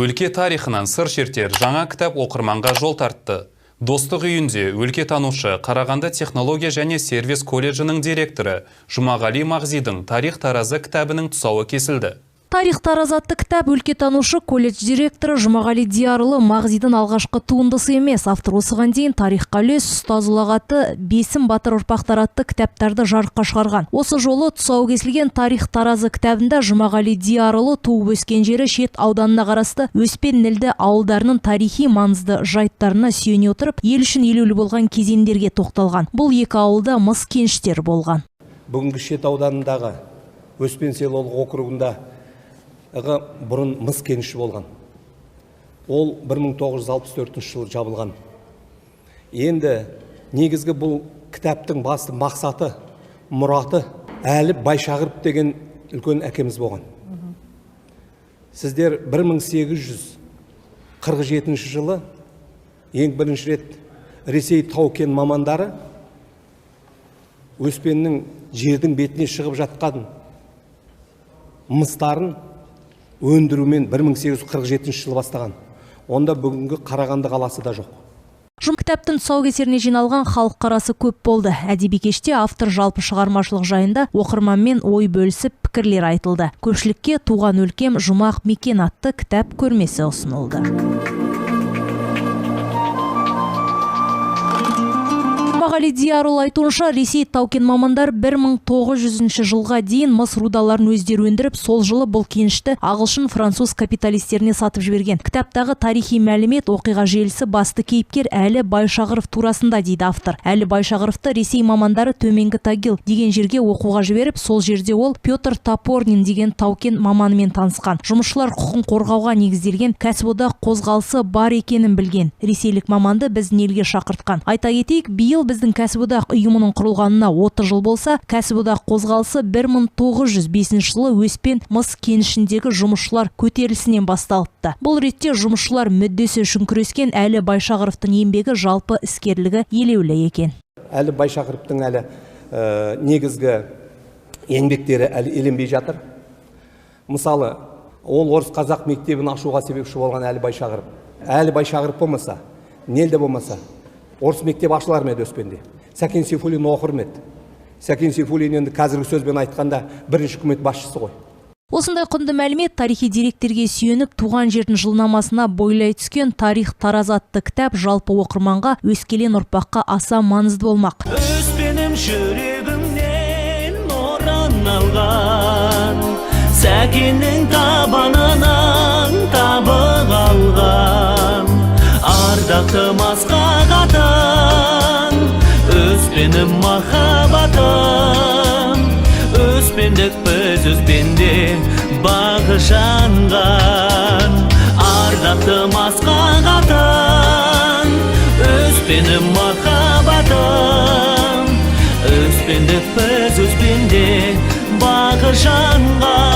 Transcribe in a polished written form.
Өлке тарихынан сыр шертер жаңа кітап оқырманға жол тартты. Достық үйінде өлкетанушы, Қарағанды технология және сервис колледжінің директоры Жұмағали Мағзидің «Тарих таразы» кітабының тұсауы кесілді. «Тарих таразы» атты кітап өлкетанушы, колледж директоры Жұмағали Диярұлы Мағзидің алғашқы туындысы емес. Автор осыған дейін «Тарихқа үлес», «Ұстаз ұлағаты», «Бесім батыр ұрпақтары» атты кітаптарды жарыққа шығарған. Осы жолы тұсауы кесілген «Тарих таразы» кітабында Жұмағали Диярұлы туып өскен жері Шет ауданына қарасты Өспен, Нілді ауылдарының тарихи маңызды жайттарына сүйене отырып, ел үшін елеулі болған кезеңдерге тоқталған. Бұл екі ауылда мыс кеніштері болған. Бүгінгі Шет ауданындағы Өспен селолық округында бұрын мыс кеніші болған. Ол 1964 жылы жабылған. Енді негізгі бұл кітаптың басты мақсаты, мұраты, Әлі Байшағыров деген үлкен әкеміз болған. Сіздер 1847 жылы ең бірінші рет Ресей тау-кен мамандары Өспеннің жердің бетіне шығып жатқан мыстарын өндірумен 1847 жылы бастаған. Онда бүгінгі Қарағанды қаласы да жоқ. Жұм кітаптың тұсаукесеріне жиналған халық қарасы көп болды. Әдеби кеште автор жалпы шығармашылық жайында оқырманмен ой бөлісіп, пікірлер айтылды. Көпшілікке «Туған өлкем жұмақ мекен» атты кітап көрмесі ұсынылды. Жұмағали Диярұлы айтуынша, Ресей тау-кен мамандары 1900 жылға дейін мыс рудаларын өздері өндіріп, сол жылы бұл кенішті ағылшын, француз капиталистеріне сатып жіберген. Кітаптағы тарихи мәлімет, оқиға желісі басты кейіпкер Әлі Байшағыров турасында, дейді автор. Әлі Байшағыровты Ресей мамандары Төменгі Тагил деген жерге оқуға жіберіп, сол жерде ол Петр Топорнин деген тау-кен маманымен танысқан. Жұмысшылар құқын қорғауға негізделген кәсіподақ қозғалысы бар екенін білген. Ресейлік маманды біздің елге шақыртқан. Айта кетейік, биыл біздің кәсіподақ ұйымының құрылғанына 30 жыл болса, кәсіподақ қозғалысы 1905 жылы Өспен мыс кенішіндегі жұмысшылар көтерілісінен басталыпты. Бұл ретте жұмысшылар мүддесі үшін күрескен Әлі Байшағыровтың еңбегі, жалпы іскерлігі елеулі екен. Әлі Байшағыровтың әлі негізгі еңбектері әлі еленбей жатыр. Мысалы, ол орыс қазақ мектебін ашуға себепші болған Әлі Байшағыров. Әлі Байшағыров болмаса, Нелде болмаса, орыс мектебі ашылар ма еді Өспенде? Сәкен Сейфуллин оқыр ма еді? Сәкен Сейфуллин енді қазіргі сөзбен айтқанда бірінші үкімет басшысы ғой. Осындай құнды мәлімет, тарихи деректерге сүйеніп, туған жердің жылнамасына бойлай түскен «Тарих таразы» атты кітап жалпы оқырманға, өскелең ұрпаққа аса маңызды болмақ. Өспенім жүрегімнен орын алған, Сәкеннің табанынан табы қалған, ардақты асқақ атың, Өспенім, махаббатым. Өспендік біз, Өспенде бағы жанған, ардақты асқақ атың, Өспенім, махаббатым. Өспендік біз, Өспенде бағы жанған.